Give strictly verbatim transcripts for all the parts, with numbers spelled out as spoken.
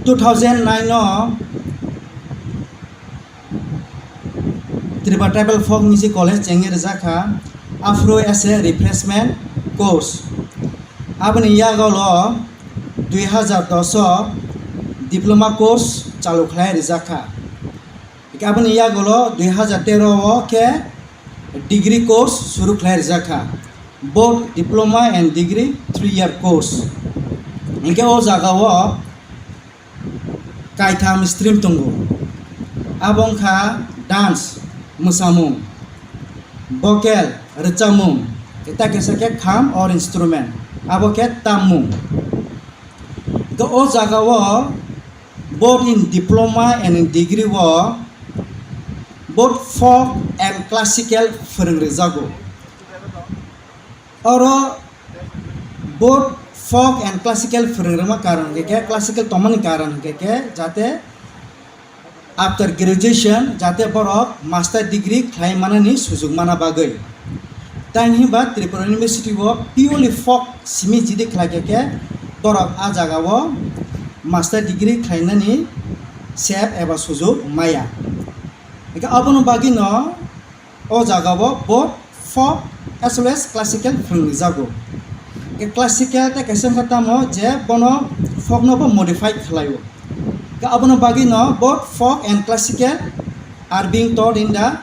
Two thousand nine no Tripura Tribal Folk Music College chengwi rijak kha, aphuru as a refreshment course. Aboni yagulo dui hazar dos o diploma course chalu khlai rijak kha. Aboni yagulo dui hazar tero o khe degree course suru khlai rijak kha, both diploma and degree three year course. Hinkhe o jaga o kaitham stream tongo. Abo wngkha dance, mwsamung, vocal, rwchapmung, tei kaisa khe kham or instrument, abo khe tammung. Hinkhe o jaga o both in diploma and in degree o both folk and classical phwrwng rwjago. Oro both folk and classical phwrwng rwma karon hinkhe khe, classical tongmani karon hinkhe khe, jate after graduation jate borok master degree khlai manani sujug mana bagwi. Tei hinba Tripura University o purely folk simi jidi khlai khe khe borok a jaga o master degree khlainani sep eba sujug maya. Hinkhe abono bagwi no o jaga o both folk as well as classical phwrwng rijago. Hinkhe classical tei kaisa wngkha tamo je bono folk no bo modify khlaio. Hinkhe abono bagwi no both folk and classical are being taught in the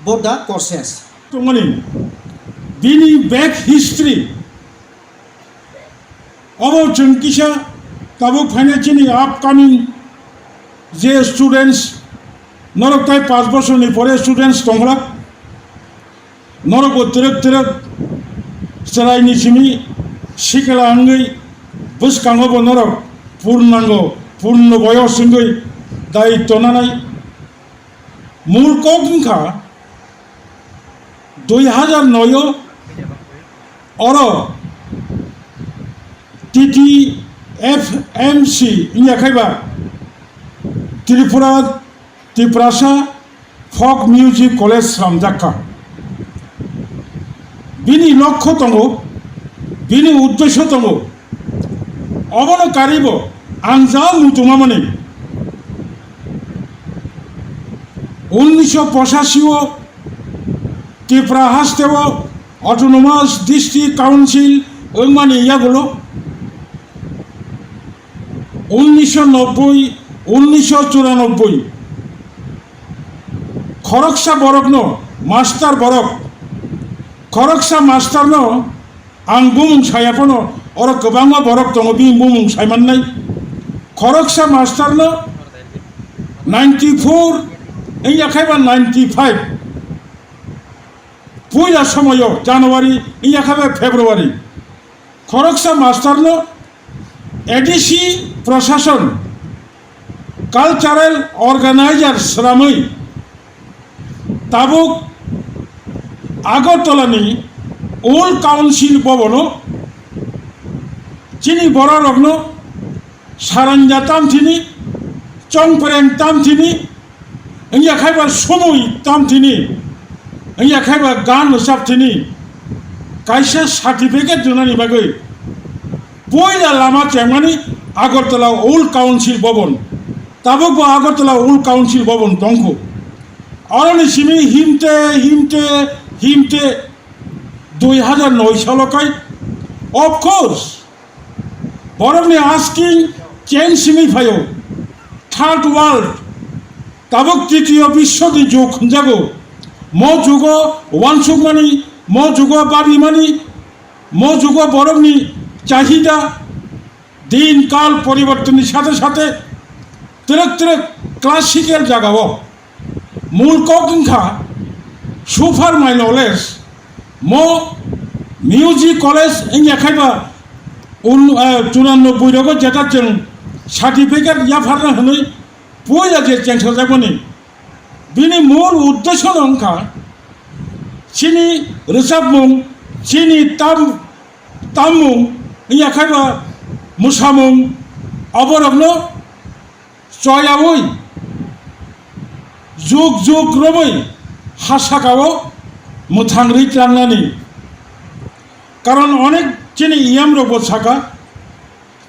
both the courses. Tongmani bini back history. Obo chwng kisa tabuk phainai chini upcoming je students, norok tai panch bosorni pore students tongkhlak, norok bo twrwk twrwk chwraini simi sikla wngwi bwskango bo norok purnango, purno boyos wngwi daitw nanai. Mul kok wngkha dui hazar noi o oro T T F M C wngya khaiba Tripura Tiprasa Folk Music College slamjak kha. Bini lokho tongo, bini uddesho tongo. Obono karibo ang jao muchungmani. Unnisho pochashi o Tripura haste o Autonomous District Council wngmani yagulo unnisho nobboi, unnisho churanobboi khoroksa borokno, master borok, khoroksa masterno ang bumung saya phano, oro kwbangma borok tongo, bini bumung saimannai. Khoroksa masterno ninety four wngya khaiba ninety five, puila somoyo January wngya khaiba February, khoroksa masterno A D C Prashasan, cultural organizer sramwi tabuk Agartala ni Old Council Bhavan o chini borok rokno saranja tamthini, chongpreng tamthini, wngya khaiba sumui tamthini, wngya khaiba gan rwchapthini, kaisa certificate rwnani bagwi puila lama chengmani Agartala Old Council Bhavan. Tabuk bo Agartala Old Council Bhavan tongkho. Aroni simi himte, himte, himte dui hazar noi salo kai. Of course, borokni asking change simi phaio. Third world, tabuk titiyo biswoni jug hwnjago. Mo jugo wansukmani, mo jugo babimani, mo jugo borokni chahida, din kal poribortonni sathe sathe twrwk twrwk classical jagao mul kok wngkha super my knowledge. Mo music college wngya khaiba un-, eh, churanobboi rogo jeta chwng certificate yapharna hwnwi puila je chengsajakmani, bini mul uddesho no wngkha chini rwchapmung, chini tam-, tammung, wngya khaiba mwsamung, oborokno choyaui jug jug romwi ha sakao mwthang rwi tlangnani. Karon onek chini iyam rokbo saka,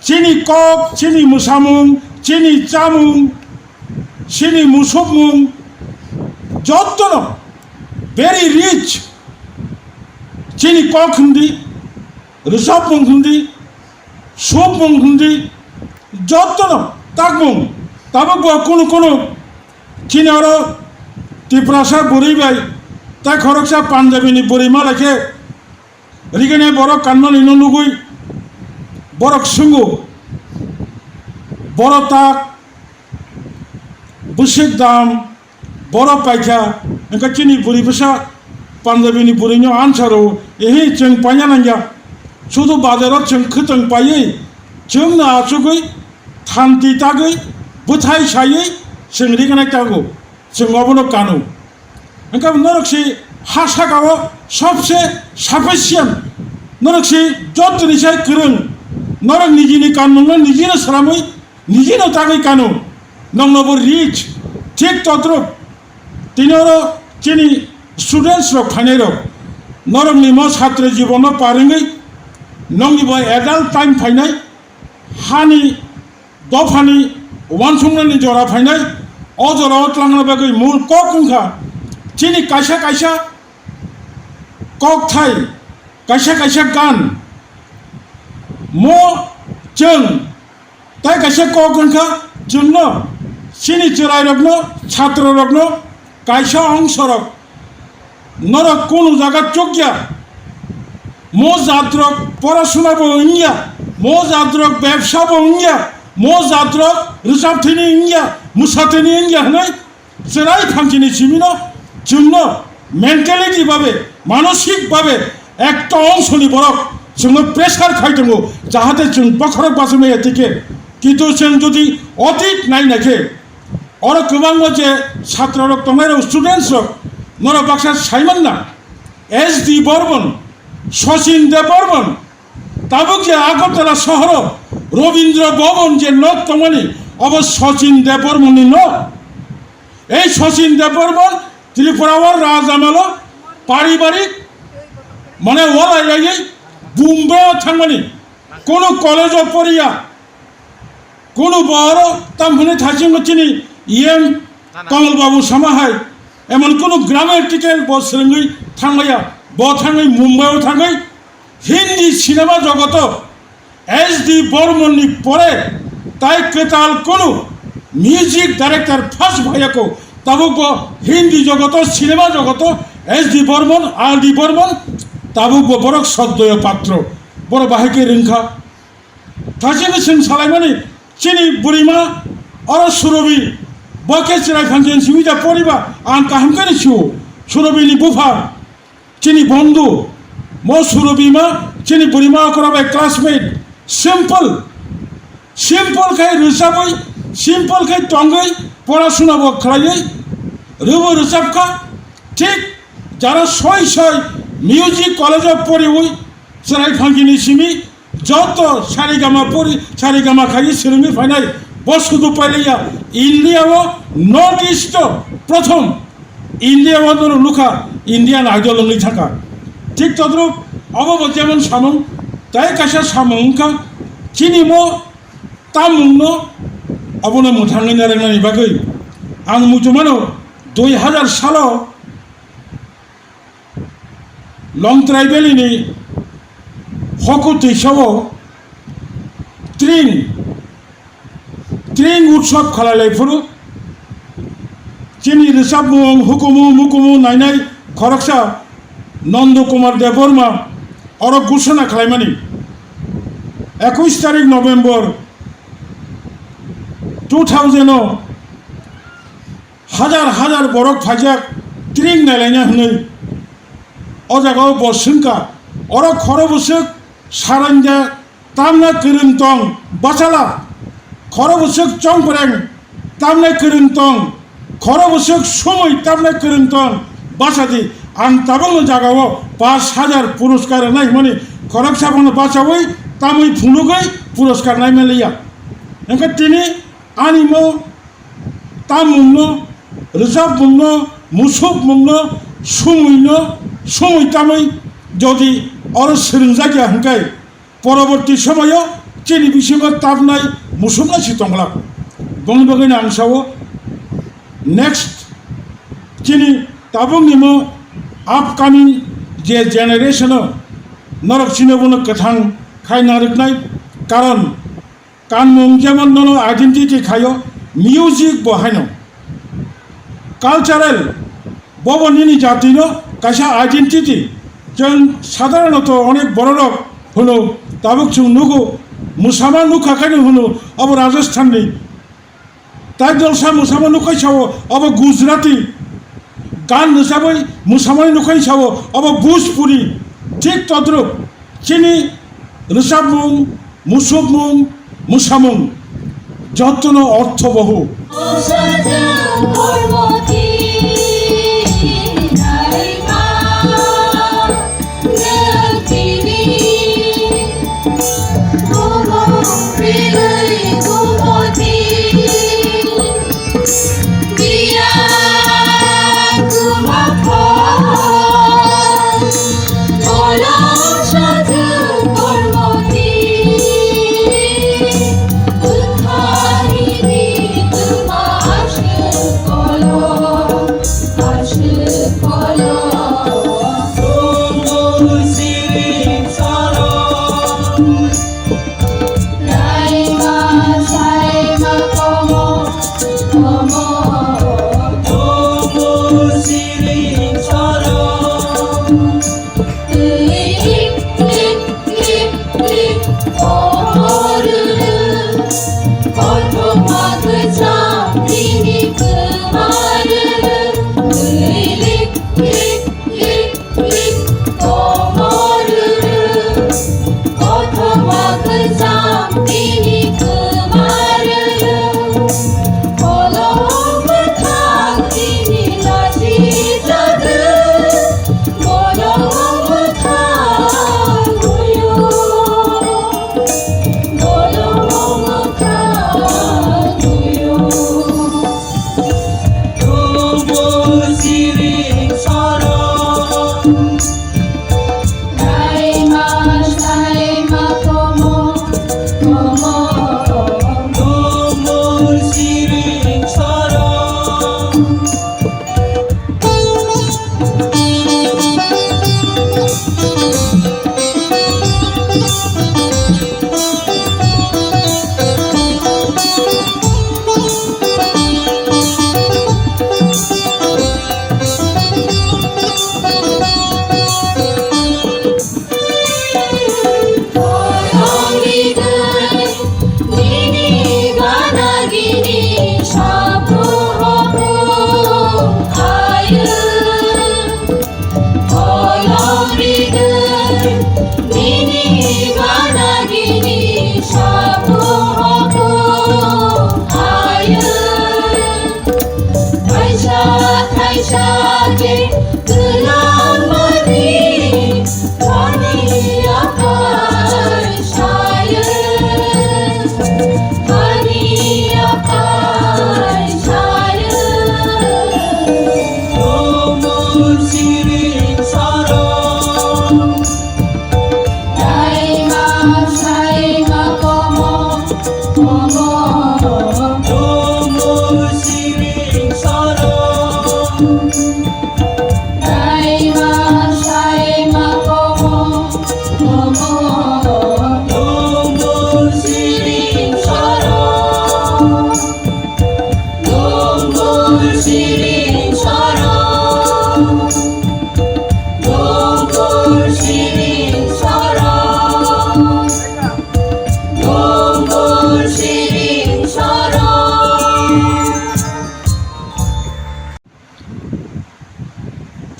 chini kok, chini mwsamung, chini chamung, chini musukmung, jottono very rich. Chini kok hindi, rwchapmung hindi, supmung hindi, jottono takmung. Tabuk bo kunu kunu chini oro Tiprasa bwrwi bai tei khoroksa Punjabini bwrwi malai khe rigene borok kanmani no nugwi borok sungo, borok tak bwswk dam, borok paikha, hwnkhe chini bwrwi bwsa Punjabini bwrwino answer o, ehe chwng paina nangya. Sudu bazaro chwng khwtwng paiwi, chwngno achugwi, thanti tagwi, bwthai saiwi chwng rignai tago, chwng obono kanu. Hwnkhe norok se ha sakao sobse sufficient, norok se jotoni sai kwrwng, norok nijini kanmungno nijino sramwi, nijino tagwi kanu, nokno bo rich. Thik todrop tini oro chini students rok phainai rok, norok ni mo chhatro jibon no par wngwi nokni bo adult time phainai, hani dophani uansuknani jora phainai, o jorao twlangna bagwi mul kok wngkha chini kaisa kaisa kokthai, kaisa kaisa gan. Mo chwng Tai kaisa kok wngkha, chwngno, chini chwrairokno, chatrorokno, kaisa ongsorok, norok kunu jaga chukya, mo jatrok porasuna bo wngya, mo jatrok bebsa bo wngya, mo jatrok rwchapthwini wngya, mwsathwini wngya hwnwi chwrai phangsini simino chwngno mentality babe, manosik babe ekta ongsoni borok chwngno pressure khai tongo, jahate chwng bokhorok bachumaya tike. Kintu chwng jodi otit nai naikhe, oro kwbangma je chhatrorok tongnairok, studentsrok, norok baksa saimanna, S D Bormon, Sachin Debbarman, tabuk je Agartala sohoro Robindra Bhavan je nok tongmani, obo Sachin Debbarmani nok. Ei Sachin Debbarman Tripura o rajamalo paribarik mane walai laiwi Bombay o thangmani, kono college o poriya, kono boro tam hwnwi thachingma chini E M Kamal Babu sama hai, emon kono grammatical bo swrwngwi thanglaiya, bo thangwi Mumbai o thangwi Hindi cinema jogoto S D Bormon ni pore tai kwtal kunu music director first bhaiya ko, tabuk bo Hindi jogoto, cinema jogoto S D Bormon, R D Bormon, tabuk bo borok soddoyo patro, borok bahai khe rwngkha. Thachini chwng salaimani chini bwrwima oro Surobi, bo khe chwrai phanjin simi da poriba ang kaham khe ni sio, Surobi ni bupha. Chini bondhu, mo Surobima, chini bwrwima okra bai classmate, simple, simple khai rwchabwi, simple khai tongwi, porasuna bo khlaiwi, rwbo rwchabkha, thik jara soi soi music college o poriwi, chwrai phangini simi, joto sarigama pori, sarigama khaiwi swrwngwi phainai, bo sudu pailaiya, India o, North East o, prothom, India o norok nukha, Indian Idol wngwi thangkha. Thik todrop, obo bo jemon samung, tai kaisa samung wngkha, chini mo tamungno obono mwthangwi narwknani bagwi. Ang muchumano dui hazar salo Longtrai Valley ni Hokutwi sao tring, tring utsav khalai lai phuru chini rwchapmung hukumu mukumu nainai khoroksa Nondo Kumar Debbarma oro gusana khlaimani. Ekush tarik November two thousand o hajar hajar borok phaijak tring nailaina hwnwi. O jagao bo swngkha, oro khoro bwswk saranja tamna kwrwng tong bachala, khoro bwswk chongpreng tamna kwrwng tong, khoro bwswk sumui tamna kwrwng tong bachadi. Ang tabukno jagao pash hajar puruskar rwnai hwnmani khoroksa bono bachaui tamui phunugwi puruskar naimaliya. Hwnkhe tini ani mo tamungno, rwchapmungno, musukmungno, sumuino, sumui tamui jodi oro swrwngjakya hwnkhe, poroborti somoyo chini bisingo tabnai musuknai si tongglak. Boni bagwi no ang sao, next chini tabukni mo upcoming je generation o norok chini bono kwthang khai narwknai, karon kanmung jemon nono identity khaio, music bo haino cultural bobo nini jatino kaisa identity. Chwng sadharanto onek bororok hwno, tabuk chwng nugo, mwsama nukha khaino hwno obo Rajasthanni. Tai jolsa mwsama nukhai sao obo Gujarati, gan rwchabwi mwsamani nukhai sao obo Bhojpuri. Thik todrup chini rwchapmung, musukmung, mwsamung jotono orthobohu.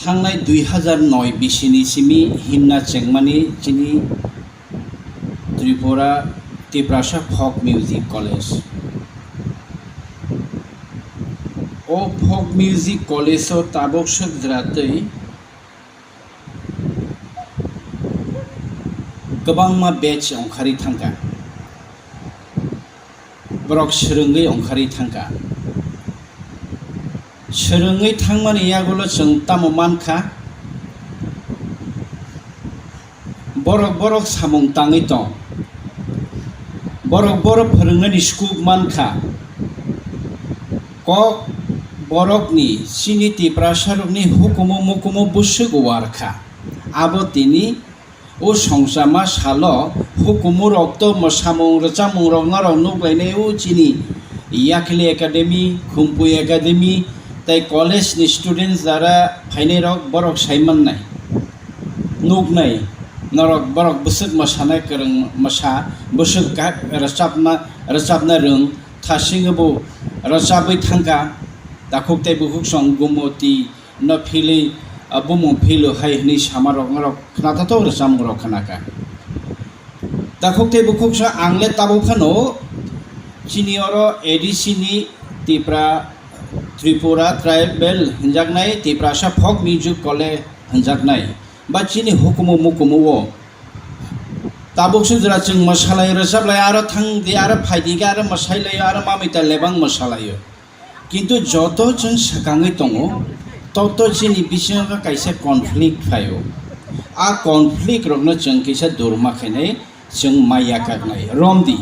Thangnai dui hazar noi bisini simi himna chengmani chini Tripura Tiprasa Folk Music College. O Folk Music College o tabok swk jwra twi kwbangma batch ongkhari thangkha. Borok swrwngwi ongkhari thangkha. Swrwngwi thangmani yagulo chwng tamo mankha? Borok borok samung tangwi tong. Borok borok phwrwngnani scope mankha. Kok borokni chini Tiprasarokni hukumu mukumu bwswk war kha. Abo tini o songchama salo hukumurok to mwsamung rwchamungrok norok nuklainai o chini Yakli Academy, Khumpui Academy tei college ni students jara phainairok borok sai mannai, nuknai norok borok bwswk mwsanai kwrwng mwsa, bwswk ga-, rwchapma, rwchapna rwng. Thasingwi bo rwchabwi thangkha, takhuk tei bukhuk song Gumoti no philwi, ah, bumung philo hai hwnwi samarok norok khnathathok rwchamungrok khnakha. Takhuk tei bukhuk song ang le tabuk phano chini oro A D C ni Tipra, Tripura Tribal hwnjaknai Tiprasa Folk Music College hwnjaknai ba chini hukumu mukumu o. Tabuk se jora chwng mwsalai rwchaplai, aro thang di, aro phai di, aro mwsai lai, aro mamita lebang mwsalaio. Kintu joto chwng swkangwi tongo, toto chini bisingo kaisa conflict phaio. A conflict rokno chwng kisa durma khainai chwng maya kaknai. Romdi.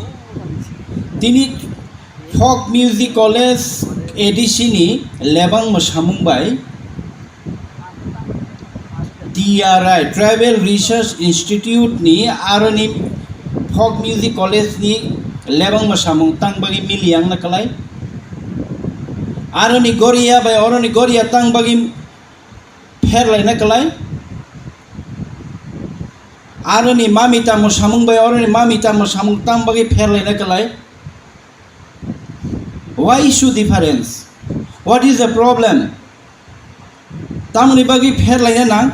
Tini Folk Music College A D C ni lebang mwsamung bai T R I, Tribal Research Institute ni aroni Folk Music College ni lebang mwsamung tang bagwi mili yang na kwlai. Aroni Goria bai oroni Goria tang bagwi pher lai na kwlai. Aroni mamita mwsamung bai oroni mamita mwsamung tang bagwi pher lai na kwlai. Why issue difference? What is the problem? Tamoni bagwi pher laina nang?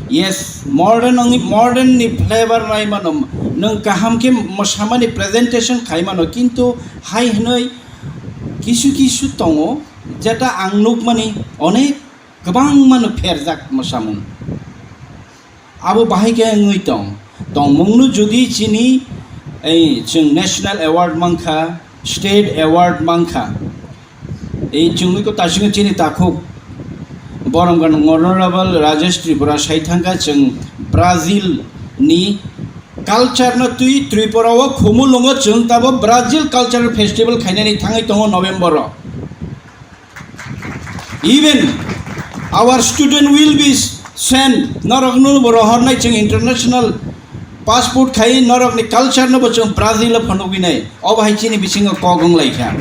Yes, modern wngwi modern ni flavor nai mano, nwng kaham khe mwsamani presentation khai mano, kintu hai hwnwi kisu kisu tongo, jeta ang nukmani onek kwbangmano pherjak mwsamung. Abo bahai khe wngwi tong. Tongmungno jodi chini, ei, chwng national award mankha, state award mankha. Ei chwngwi ko tasingo chini takhuk. Boromgana Honorable Rajesh Tripura sai thangkha chwng Brazil ni culture no twi Tripura o Khumulwngo chwng tabo Brazil Cultural Festival khainani thangwi tongo November o. Even our student will be sent, norokno bo rohornai chwng international passport khai norokni culture no bo chwng Brazil o phunugwi nai, obo hai chini bisingo kok wng lai kha.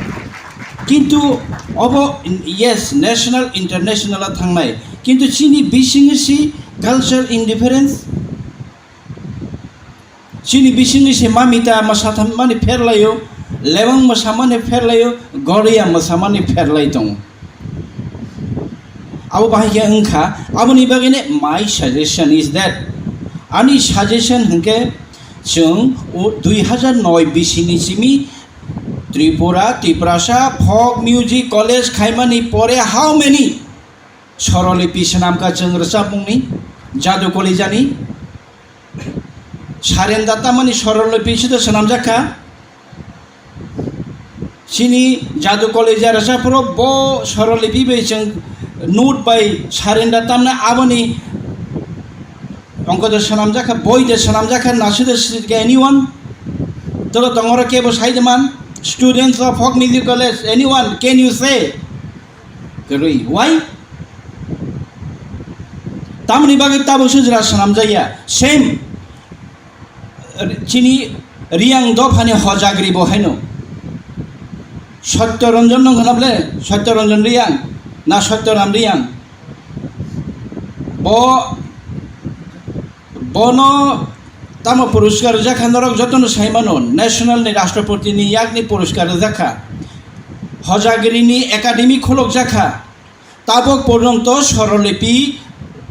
Kintu obo, yes, national, international o thangnai, kintu chini bisingo si culture indifference. Chini bisingo se mamita mwsatham mani pherlaio, lebang mwsamani pherlaio, goria mwsamani pherlai tongo. Abo bahai khe wngkha, aboni bagwino my suggestion is that, ani suggestion hwnkhe chwng o dui hazar noi bisini simi Tripura, Tiprasa Folk Music College khaimani pore how many Swarolipi swnamkha chwng rwchapmungni, Jadu Kalijani. Sarenda tamani Swarolipi se to swnamjak kha. Chini Jadu Kalija rwchapphuru bo Swarolipi bai chwng note bai Sarenda tamna aboni ongko de swnamjak kha, boi de swnamjak kha, nasu de sijak anyone? Tolo tongoro kebo sai de man? Students of Folk Music College, anyone, can you say? Kwrwi. Why? Tamoni bagwi tabuk sujra swnamjakya. Same. Chini Riyang dophani Hojagri bo haino. Satya Ranjan nong khna ble? Satya Ranjan Riyang na Satya Ram Riyang? Bo Bono tamo puruskar rijak kha, norok jotono sai mano, national ni Rashtrapati ni yakni puruskar rijak kha, Hojagiri ni academy khuluk jak kha, tabok porjonto Swarolipi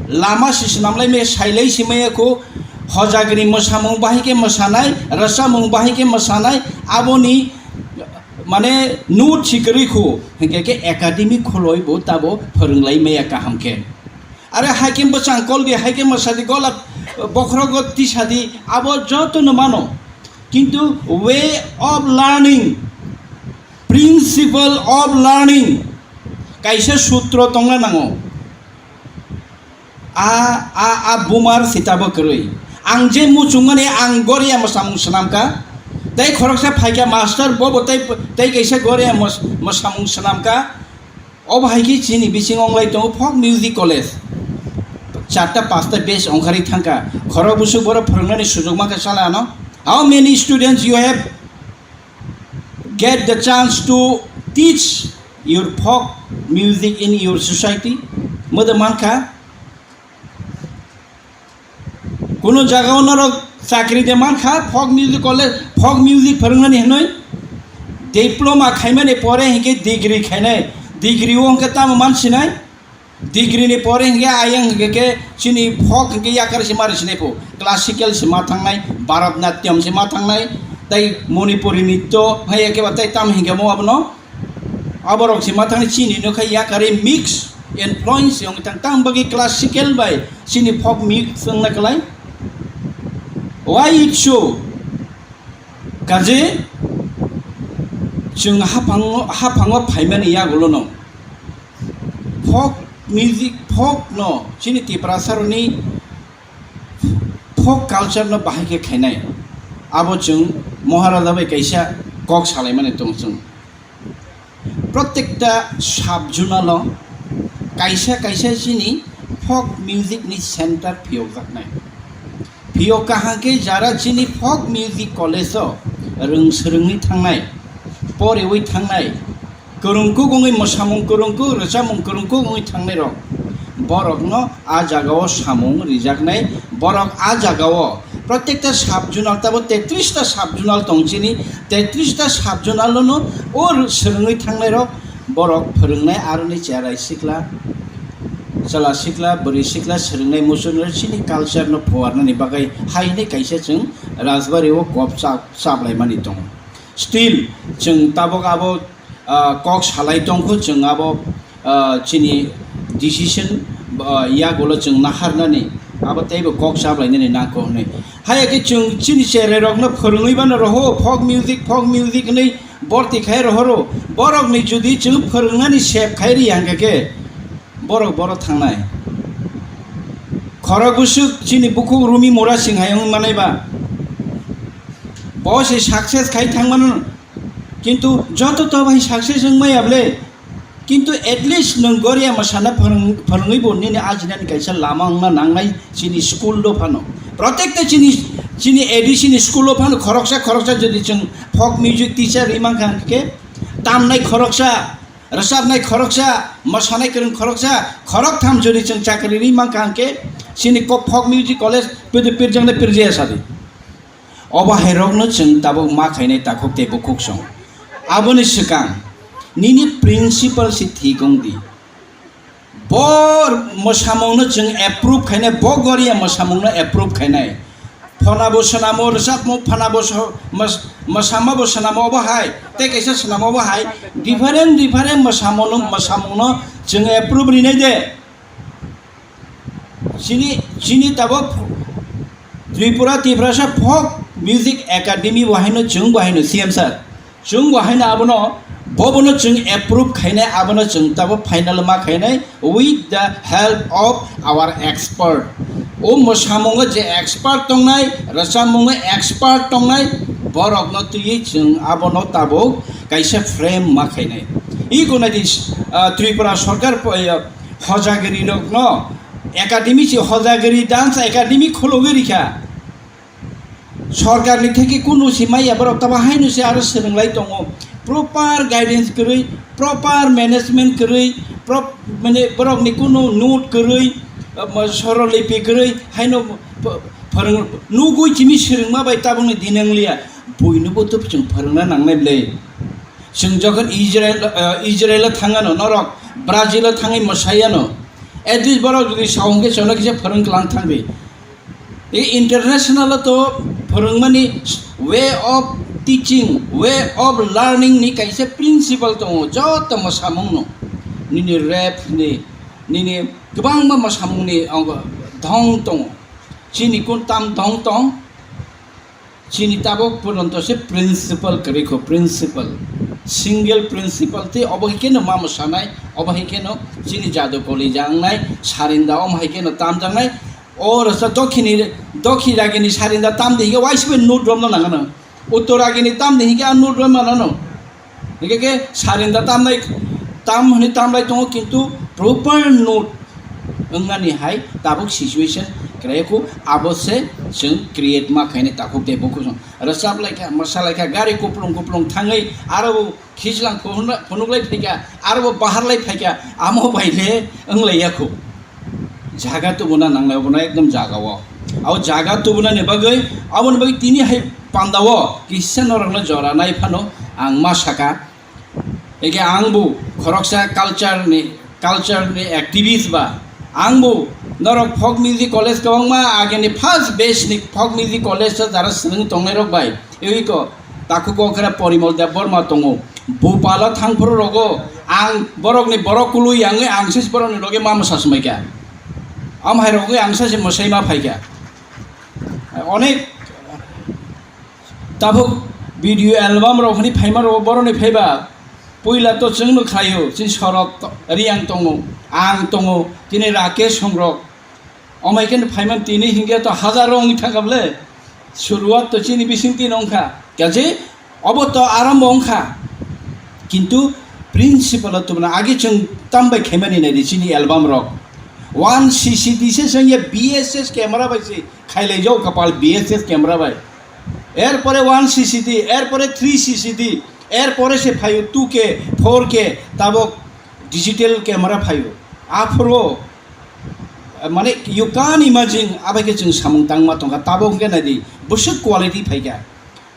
lama si swnamlai maya, sailai si maya kho, Hojagiri mwsamung bahai khe mwsanai, rwchapmung bahai khe mwsanai, aboni mane note si kwrwi kho, hinkhe khe academy khuloi bo tabo phwrwnglai maya kaham khe. Are hai khe bwchang kol di, hai khe mwsa di, golap bokhrogo tisa di, abo joto no mano. Kintu way of learning, principle of learning, kaisa sutro tongna nango. A, a, a bumar sitabo kwrwi. Ang je muchungmani ang goria mwsamung swnamkha, Tei khoroksa phaikha master, bo bo tei, tei kaisa goria mos-, mosamung swnamkha. Obo hai khe chini bisingo wnglai tongo folk music college. Charta pasta batch ongkhari thangkha. Khorok busuk borok phwrwngnani sujok mankha sala ano. How many students you have get the chance to teach your folk music in your society? Modo mankha. Kuno jagao norok chakri de mankha, folk music college, folk music phwrwngnani hinwi diploma khaimani pore hinkhe degree khainai. Degree o hinkhe tamo mansinai? Degree ni pore hinkhe ayang hinkhe khe chini folk hinkhe yakar se mari sinai pho. Classical se ma thangnai, Bharatanatyam se ma thangnai, tei Manipuri nitto, hai eke ba tei tamo hinkhe mo abono. Aborok se ma thangni chini no khai yakarwi mix influence wng thang, tang bagwi classical bai chini folk mix wngna kwlai. Why it so? Kaje chwng haphango, haphango phaimani yagulo no folk music, folk no chini Tiprasa rokni folk culture no bahai khe khainai. Abo chwng Maharaja bai kaisa kok salaimani tong chwng. Protekta sub-zonal o kaisa kaisa chini folk music ni center phiyokjaknai. Phiyok kaham khe jara chini folk music college o rwng swrwngwi thangnai, poriwi thangnai, kwrwngkuk wngwi mwsamung kwrwngkuk, rwchapmung kwrwngkuk wngwi thangnai rok, borokno a jagao samung rijaknai, borok a jagao protekta sub-zonal, tabo tetris ta sub-zonal tong chini, tetris ta sub-zonal no o swrwngwi thangnai rok, borok phwrwngnai aroni cherai sikla, chwla sikla, bwrwi sikla swrwngnai muchungrok chini culture no phuarnani bagwi hai hwnwi kaisa chwng Rajbari o kok chap-, chaplaimani tongo. Still chwng tabok abo ah, kok salai tongkhu chwng abo, ah, chini decision, ah, yagulo chwng naharnani abo teibo kok sablainani nangkho hwnwi. Haya khe chwng chini cherai rokno phwrwngwi bano roho, folk music, folk music hwnwi borti khai rohoro. Borokni jodi chwng phwrwngnani sep khai ri hangkha khe borok boro thangnai. Khorok busuk chini bukhuk Rumi Mura Singh hai wngwi manai ba. Bo se success khai thangmano. Kintu joto to bai success wng maya bole. Kintu at least nwng goria mwsana phwrwng-, phwrwngwi bo nini ajinani kaisa lama wngna nangnai chini school do phano. Protekta chini, chini A D C ni school o phano khoroksa khoroksa jodi chwng folk music teacher ri mankha hwnkhe tamnai khoroksa, rwchapnai khoroksa, mwsanai kwrwng khoroksa, khoroktham jodi chwng chakri ri mankha hwnkhe chini kok folk music college pwdw pirjaknai pirjaya sadi. Obo hai rokno chwng tabuk ma khainai takhuk tei bukhuk song. Aboni swkang nini principal se thik wng di. Bo mwsamungno chwng approve khainai, bo goria mwsamungno approve khainai. Phana bo swnamo, rwchapmung phana bo so-, mws-, mwsama bo swnamo obo hai, tei kaisa swnamo obo hai. Different, different mwsamungno, mwsamungno chwng approve rinai de. Chini, chini tabuk Tripura Tiprasa Folk Music Academy bo haino chwng bo haino C M sir. Chwng bo haino abono, bobono chwng approve khainai, abono chwng tabuk final ma khainai with the help of our expert. O mwsamungo je expert tongnai, rwchapmungo expert tongnai, borokno twiwi chwng abono tabuk kaisa frame ma khainai. Iko nai di, ah, Tripura Sarkar po-, ah, Hojagiri rokno academy si Hojagiri Dance Academy khulugwi rikha. Sorkar ni theke kunu si maya borok tamo haino se aro swrwnglai tongo. Proper guidance kwrwi, proper management kwrwi, prop-, mane borok ni kunu note kwrwi, ah, ma-, sorolipi kwrwi, haino ph-, phwrwng-, nugwi chini swrwngma bai tabukni dinangliya. Buino bo to chwng phwrwngna nangnai bwle. Chwng jokhon Israel, ah, Israel o thangano, norok Brazil o thangwi mwsayano. At least borok jodi sao hwnkhe chwngno kisa phwrwng klang thangdi. I international o to phwrwngmani way of teaching, way of learning ni kaisa principle tongo, joto mwsamungno. Nini rap ni, nini kwbangma mwsamungni ongko dhong tongo. Chini kun tam dhong tong? Chini tabuk pojonto se principle kwrwi kho, principle. Single principle tei obo hai kheno ma mwsanai, obo hai kheno chini jadu kolija wngnai, sarinda omo hai kheno tamjaknai. O rwsa dokhini, dokhi ragini sarinda tamdi hike waisa bai note romno nangano. Uttor agini tamni hinkhe ang note rwmano no. Hinkhe khe sarinda tamnai, tam hwnwi tamlai tongo, kintu proper note wngnani hai tabuk situation kwrwi kho, abo se chwng create ma khainai takhuk tei bukhuk song. Rwchap lai kha, mwsa lai kha, gari kuplung kuplung thangwi aro bo khichlang phunuk-, phunuklai phaikha, aro bo baharlai phaikha, amo bai le wnglaiya kho. Jaga tubuna nanglai obono ekdom jaga o. Abo jaga tubunani bagwi, aboni bagwi tini hai panda o kisa norokno jora nai phano ang ma saka. Eke ang bo khoroksa culture ni, culture ni activist ba. Ang bo norok folk music college kwbangma agini first batch ni folk music college o jara swrwng tongnai rok bai. Ewiko takhuk o khe Porimol Debbarma tongo. Bupalo thangphuru rogo ang borokni borok kului yangwi ang se borokni loge ma mwsa swmai kha. Am hai rogwi ang se mwsai ma phai kha. Onek tabuk video album rok hwnwi phaima rogo borokni phaiba puila to chwngno khlaio, chini Sorot to-, Riyang tongo, ang tongo, tini Rakesh songrok. Omai khe phaimani tini hinkhe to hazaro wngwi thangkha bwle. Suruat to chini bisingtwi no wngkha. Kaje obo to arambo wngkha. Kintu principle o tubuna age chwng tambai khaimani naidi chini album rok. One C C D se chwng ya B S S camera bai se khailaijao kapal B S S camera bai. Erpore one C C D, erpore three C C D, erpore se phaio two K, four K, tabok digital camera phaio. Aphuru mane you can imagine, abai khe chwng samung tangma tongkha, tabok hwnkhe naidi bwswk quality phaikha.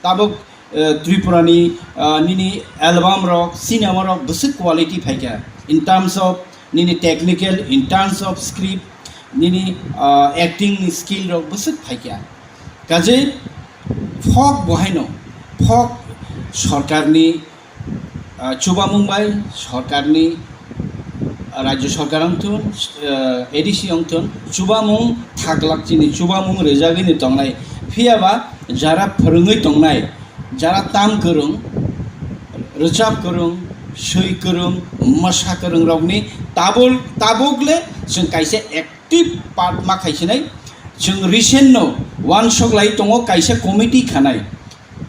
Tabok, eh, Tripura ni, ah, nini album rok, cinema rok bwswk quality phaikha in terms of nini technical, in terms of script, nini, ah, acting skill rok bwswk phaikha. Kaje folk bohaino, folk sorkarni ah, chubamung bai sorkarni, ah, rajyo sorkar wngthun, ah, A D C wngthun, chubamung thaklak chini chubamung rwjagwini tongnai. Phiyaba jara phwrwngwi tongnai, jara tam kwrwng, rwchap kwrwng, swi kwrwng, mwsa kwrwng rokni tabul-, tabuk le chwng kaisa active part ma khaisinai. Chwng recent no wansok lai tongo kaisa committee khanai.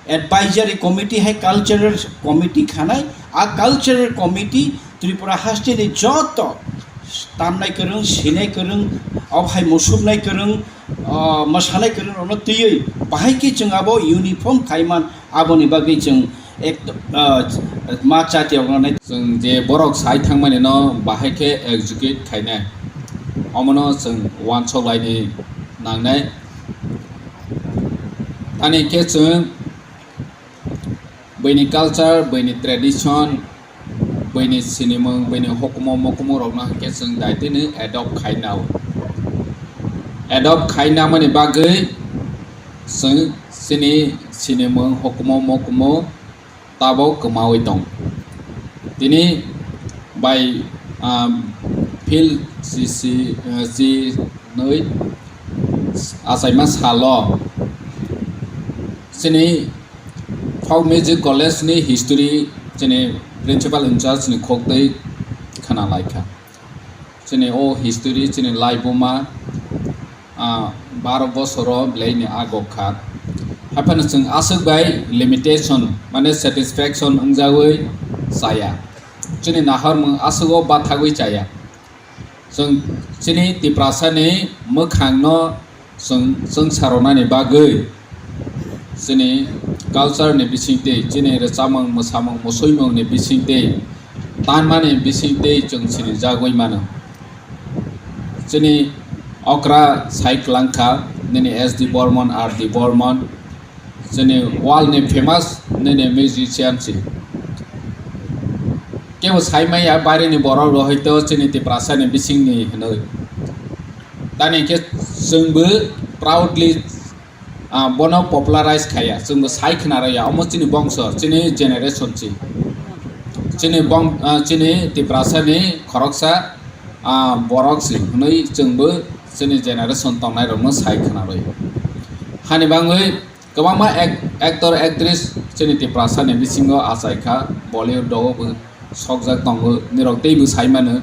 Advisory committee hai cultural committee khanai, a cultural committee Tripura haste ni joto tamnai kwrwng, sinai kwrwng, o hai musuknai kwrwng, ah, mwsanai kwrwng rokno twiwi bahai khe chwng abo uniform khaiman, aboni bagwi chwng ek, ah, ma chati rokno nai. Chwng je borok sai thangmani no bahai khe execute khainai, omono chwng wansok laini nangnai. Ani khe chwng buini culture, buini tradition, buini sinimung, buini hukumu mukumu rokno hwnkhe chwng daitino adopt khainao. Adopt khainamani bagwi chwng chini sinimung, hukumu mukumu tabok kwmawi tong. Tini bai, ah, phil si, si, ah, si nwi achaima salo chini Folk Music College ni history chini principal in charge ni khok twi khna lai kha. Chini o history chini laibuma, ah, baro bosoro belai ni agok kha. Haphano chwng aswk bai limitation, mane satisfaction wngjagwi chaya. Chini nahormung aswk o bathagwi chaya. Chwng chini Tiprasa ni mwkhang no chwng, chwng saroknani bagwi chini culture ni bisingtwi, chini rwchapmung, mwsamung, musuimung ni bisingtwi, tanmani bisingtwi chwng sinijagwi mano. Chini okra sai kwlangkha, nini S D Bormon, R D Bormon, chini world ni famous nini musician si. Kebo saimaya baire ni borok rok hoito chini Tiprasa ni bising ni hinwi. Tani khe chwngbo proudly, ah, bono popularize khaya, chwngbo sai khna rwya, omo chini bongso, chini generation si. Chini bong-, ah, chini Tiprasa ni khoroksa, ah, borok si hinwi chwngbo chini generation tongnai rokno sai khna rwya. Hani bangwi kwbangma ac-, actor, actress chini Tiprasa ni bisingo achai kha, Bollywood o bo sokjak tongo, nirok teibo sai mano.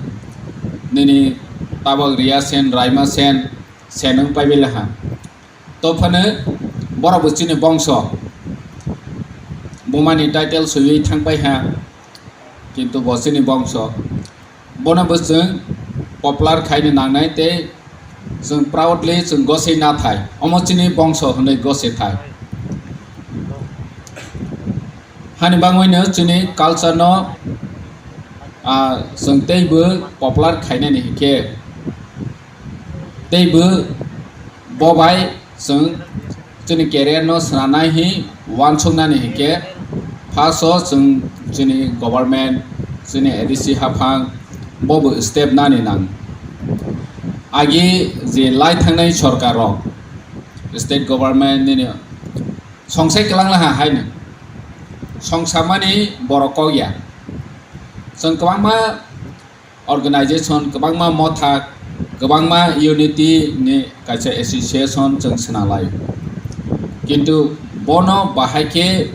Nini tabok Riya Sen, Raima Sen, Sen wng pai bai laha. To phano borok bo chini bongso. bumani title swiwi thangpai ha, kintu bo chini bongso. Bono bo chwng popular khaini nangnai tei chwng proudly chwng gosei nathai. Omo chini bongso hwnwi gosei thai. Hani bangwino chini culture no, ah, chwng teibo popular khainani hinkhe teibo bo bai chwng chini career no swnamnai hi wansuknani hinkhe first o chwng chini government, chini A D C haphang bobo step nani nang. Agi je lai thangnai sorkar rok, state government nini songsai kwlangla ha haino. Songsamani borok kok ya. Chwng kwbangma organization, kwbangma motha, kwbangma unity ni kaisa association chwng swnam lai. Kintu bono bahai khe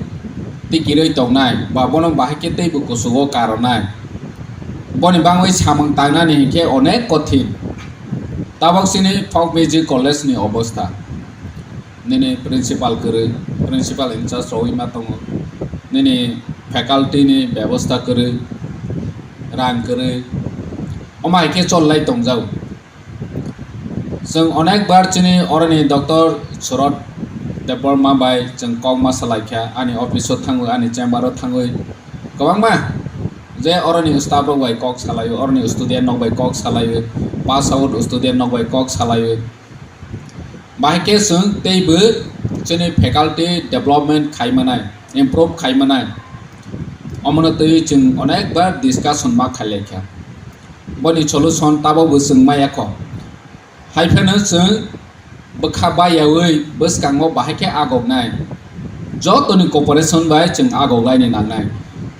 tikirwi tongnai, ba bono bahai khe teibo kuchugo karonai. Boni bangwi samung tangnani hinkhe onek kothin. Tabok chini folk music college ni obostha. Nini principal kwrwi, principal in charge rogwi ma tongo. Nini faculty ni bebosta kwrwi, rang kwrwi. Omo hai khe chol lai tongjao. Chwng onek bar chini oroni Doctor Surat Debbarma bai chwng kok ma salai kha, ani office o thangwi, ani chamber o thangwi kwbangma je oroni staff rok bai kok salai o, oroni student rok bai kok salai o, pass out student rok bai kok salai o. Bahai khe chwng teibo chini faculty development khai manai, improve khai manai, omono twi chwng onek bar discussion ma khai lai kha. Boni solution tabok bo chwng maya kho. Hai phano chwng bwkha bayaui bwskango bahai khe agoknai. Jotoni cooperation bai chwng agoklaini nangnai.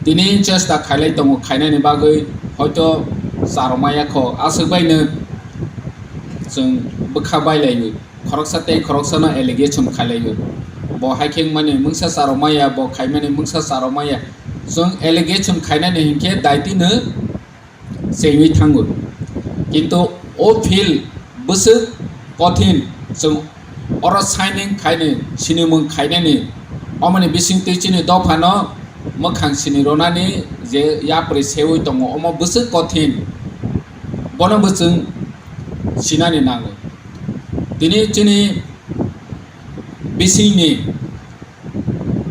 Tini chesta khailai tongo, khainani bagwi hoito charwmaya kho, aswk baino chwng bwkha bailaiwi. Khoroksa tei khoroksano allegation khailaiwi. Bo hai khe wngmani mungsa charwmaya, bo khaimani mungsa charwmaya. Chwng allegation khainani hinkhe daitino chengwi thango. Kintu o field bwswk kothin, chwng oro signing khaini, sinimung khainani, omoni bisingtwi chini dophano mwkhang sini rwnani je yapri seui tongo, omo bwswk kothin, bono bo chwng sinani nango. Tini chini bisingni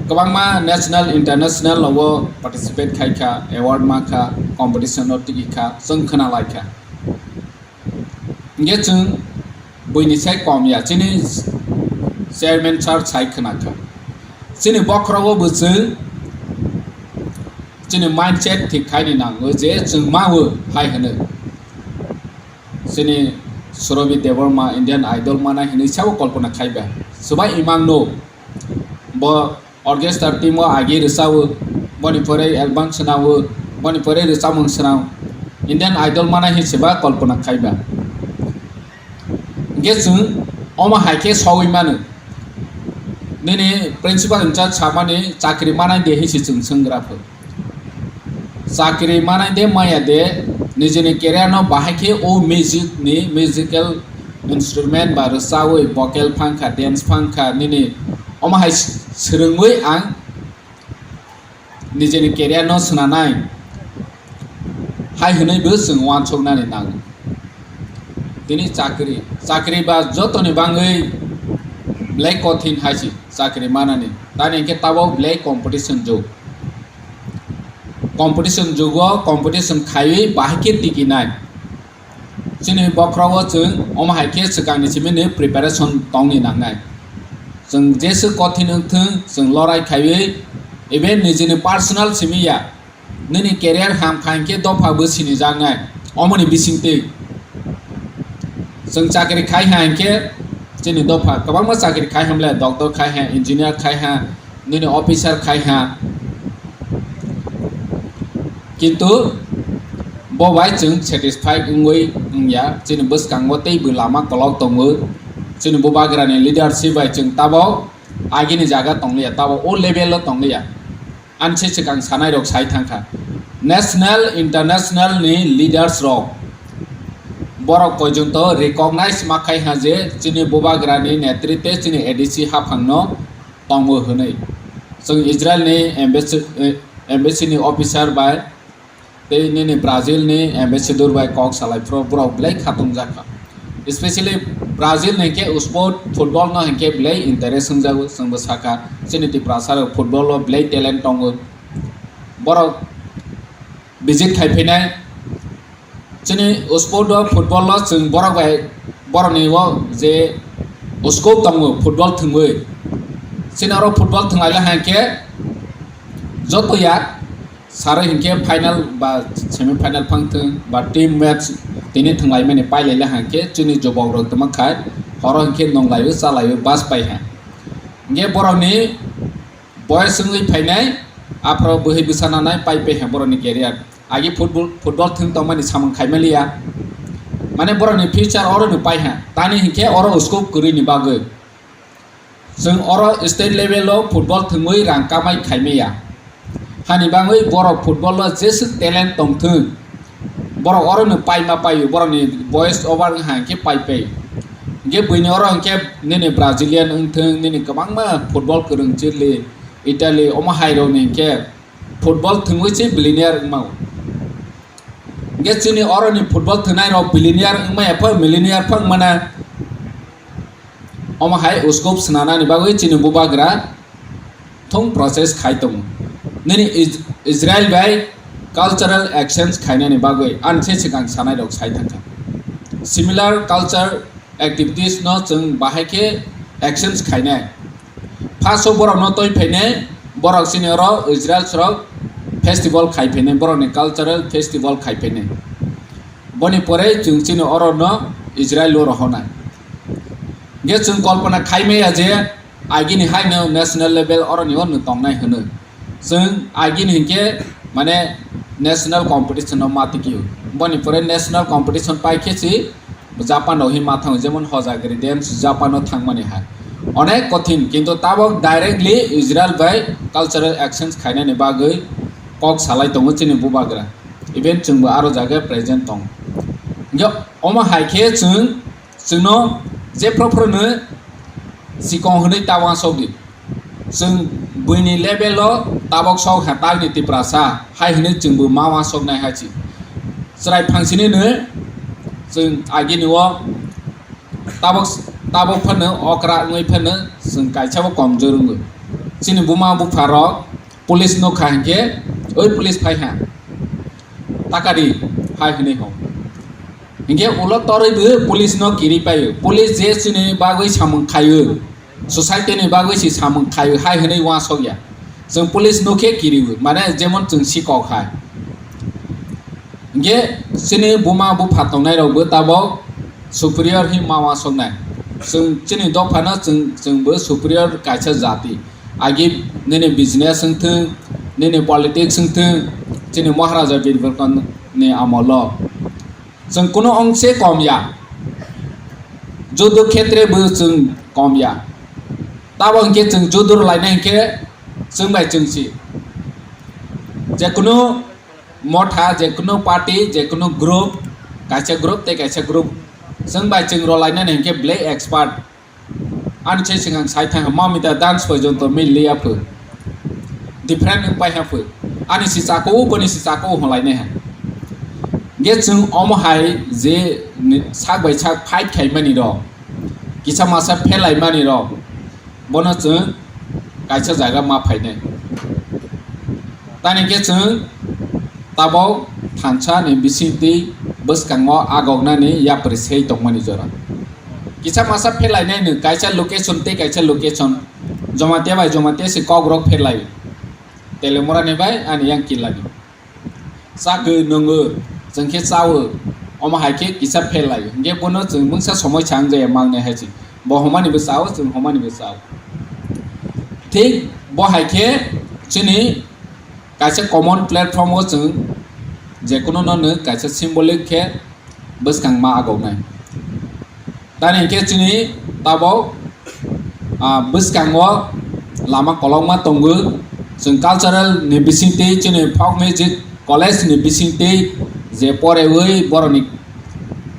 kwbangma national, international rogo participate khai kha, award ma kha, competition o tigi kha, chwng khna lai kha. Hinkhe chwng buini sai kom ya, chini chairman sir sai khna kha. Chini bokhorogo bo chwng chini mindset thik khaini nango je chwng ma o hai hwno. Chini Surabhi Debbarma Indian Idol mana hinwi sabo kolpona khaiba. Swbai imang no bo orchestra team o agi rwchao, boni pore album swnao, boni pore rwchapmung swnao. Indian Idol mana hi swba kolpona khaiba. Hinkhe chwng omo hai khe saui mano. Nini principal in charge samani chakri manai de hinsi chwng swngra pho. Chakri manai de maya de, nijini career no bahai khe o music ni, musical instrument ba rwchaui, vocal phankha, dance phankha, nini omo hai s-, swrwngwi ang nijini career no swnanai hai hwnwi bo chwng uansuknani nango. Tini chakri, chakri ba jotoni bangwi belai kothin hai se chakri manani. Tani hinkhe tabok belai competition jug. Competition jugo competition khaiwi bahai khe tikinai. Chini bokhorogo chwng omo hai khe swkangni simi ni preparation tongni nangnai. Chwng jeswk kothin wngthwng, chwng lorai khaiwi, even nijini personal simi ya, nini career ham kha hinkhe dopha bo sinijaknai, omoni bisingtwi. Chwng chakri khai ha hinkhe chini dopha kwbangma chakri khai hamle, doctor khai ha, engineer khai ha, nini officer khai ha. Kintu bo bai chwng satisfied wngwi wngya, chini bwskango teibo lama kolok tongo, chini bubagrani leadership bai chwng tabok agini jaga tongliya, tabok o level o tongliya. Ani se swkang sanai rok sai thangkha, national, international ni leaders rok borok porjonto recognize ma khai ha je chini bubagrani netritwe chini A D C haphangno tongo hwnwi. Chwng Israel ni embassy, eh, embassy ni officer bai tei nini Brazil ni ambassador bai kok salai phuru borok belai khatung jak kha. Especially Brazil ni hinkhe sport football no hinkhe belai interest wngjago, chwngbo sakha chini Tiprasa rok football o belai talent tongo. Borok visit khai phainai. Chini sport o football o chwng borok bai borokni o je scope tongo football thwngwi. Chini oro football thwnglaila hinkhe joto ya sarwi hinkhe final ba semi final phang thwng ba team match tini thwnglaimani pailaila hinkhe chini jobok rok tongma khai horo hinkhe nonglaio chalaio bus pai ha. Hinkhe borokni boyes wngwi phainai, aphro bwhwi bwsa nanai pai pai ha borokni career. Agi football, football thwng tongmani samung khaimaliya. Mane borokni future oro no pai ha. Tani hinkhe oro scope kwrwini bagwi. Chwng oro state level o football thwngwi rang kamai khaimaya. Hani bagwi borok football o jeswk talent tongthwng. Borok oro no paima paio, borokni boyes over wngkha hinkhe pai pai. Hinkhe buini oro hinkhe nini Brazilian wngthwng, nini kwbangma football kwrwng Chile, Italy, omo hai rokni hinkhe football thwngwi se billionaire wngmao. Hinkhe chini oroni football thwngnai rok billionaire wngmaya pho, millionaire pho wngmana. Omo hai scope swnanani bagwi chini bubagra thung process khai tongo. Nini Is-, Israel bai cultural exchange khainani bagwi ani se swkang sanai rok sai thangkha. Similar culture activities no chwng bahai khe exchange khainai. First o borok no twi phainai, borok chini oro Israel rok festival khai phainai, borok ni cultural festival khai phainai. Boni pore chwng chini oro no Israel o rohonai. Hinkhe chwng kolpona khai maya je agini hai no national level oro ni o no tongnai hwnwi. Chwng agini hinkhe mane national competition no ma tikio. Boni pore national competition pai khe si Japan rok hi ma thango, jemon Hojagiri Dance Japan o thangmani hai. Onek kothin, kintu tabok directly Israel bai cultural exchange khainani bagwi kok salai tongo chini bubagra. Even chwngbo aro jaga present tong. Hinkhe omo hai khe chwng, chwngno jephru phruno sikong hwnwi ta uansukdi. Chwng buini level o tabok sok ha tagni Tiprasa hai hwnwi chwngbo ma uansuknai hai si. Chwrai phangsini no chwng agini o tabok, tabok phano okra wngwi phano chwng kaisa bo komjor wngo. Chini buma bupha rok police nukha hinkhe, "Oi police phai ha, taka di," hai hwnwi hwn. Hinkhe ulo torwi bo police no kiri paio. Police je chini bagwi samung khaio, society ni bagwi si samung khaio hai hwnwi uansukya. Chwng police no khe kiriwi, mane jemon chwng sikok hai. Hinkhe chini buma bupha tongnai rokbo tabok superior hi ma uansuknai. Chwng chini dophano chwng, chwngbo superior kaisa jati. Agi nini business wngthwng, nini politics wngthwng, chini Maharaja Birbarkon ni amolo. Chwng kunu ongse kom ya. Judo khetre bo chwng kom ya. Tabo hinkhe chwng judo rwlainai hinkhe chwng bai chwng si. Jekunu motha, jekunu party, jekunu group, kaisa group tei kaisa group, chwng bai chwng rwlainani hinkhe belai expert. Ani se swkang sai thang mamita dance porjonto mil liya phu. Different wng pai ha phu. Ani si chako, boni si chako hwnlainai ha. Ge chwng omo hai je ni sak bai sak fight khaimani rok, kisa masa phelai mani rok, bono chwng kaisa jaga ma phainai. Tani khe chwng tabok thansa ni bisingtwi bwskango agoknani yapri sei tongmani jora. Kisa masa phelainai no kaisa location tei kaisa location, Jamatia bai Jamatia se kokrok phelai. Telemura ni bai ani yang killa ni. Chagwi nwngo, chwng khe chawo, omo hai khe kisa phelai. Hinkhe bono chwng mungsa somoi sa wngjaya mangnai hai se. Bo homani bo chawo, chwng homani bo chawo. Thik bo hai khe chini kaisa common platform o chwng jekunu no nwng kaisa symbolic khe bwskang ma agoknai. Tani hinkhe chini tabok, ah, bwskango lama kolokma tongo. Chwng cultural ni bisingtwi, chini folk music college ni bisingtwi je porewi borokni,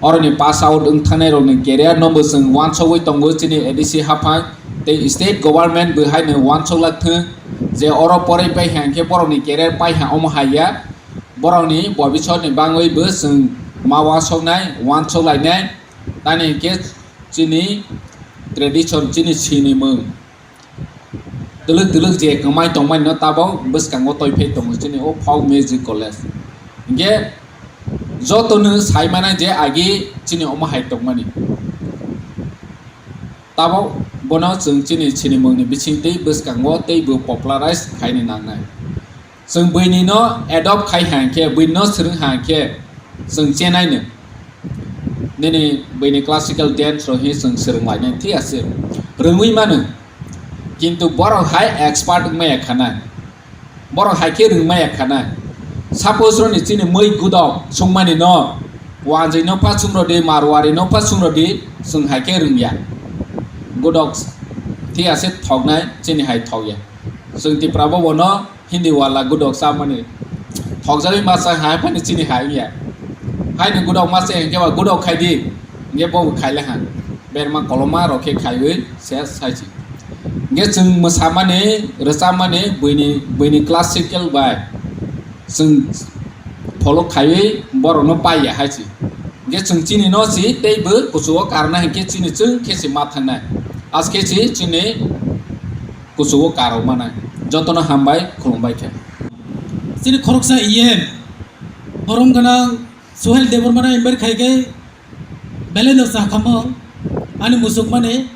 oroni pass out wng thangnai rokni career no bo chwng uansugwi tongo chini A D C haphang tei state government bo haino uansuk lak thwng. Je oro porai pai hang khe borokni career pai ha omo hai ya. Borokni bobisotni bangwi bo chwng ma uansuknai, uansuk lainai. Tani hwnkhe chini tradition, chini sinimung twlwk twlwk je kwmai tongmani no tabok bwskango toiphai tongo chini o folk music college. Hwnkhe jotono sai mano je agi chini omo hai tongmani. Tabok bono chwng chini sinimungni bisingtwi bwskango tei bo popularize khaini nangnai. Chwng buini no adopt khai hang khe, buini no swrwng hang khe chwng chenai no. Nini buini classical dance rok hi chwng swrwng lainai, thik ase? Rwngwi mano. Kintu borok hai expert wngmaya khana. Borok hai khe rwngmaya khana. Suppose roni chini mui gudok sungmani no, wanjwi no pha sungrodi, marwari no pha sungrodi, chwng hai khe rwngya. Gudok thik ase thoknai, chini hai thokya. Chwng Tipra bo bono Hindi wala gudok chamani. Thokjagwi masa hai phani chini hai ya. Hai ni gudok masa hingke ba gudok khai di. Hingke bo khai le han. Berma koloma rok khe khaiwi se sai chi. Hingke chwng mwsamani, rwchapmani buini, buini classical bai chwng follow khaiwi borokno pai ya hai chi. Hingke chwng chini no si tei bo kuchugo karna hingke chini chwng khe si ma thangnai. As khe si chini kuchugo karok manai. Jotono hambai, khulumbai khe. Chini khoroksa E M, borom gwnang Suhail Debbarmano invite khai khe belai no cha khamung ani muchukmani.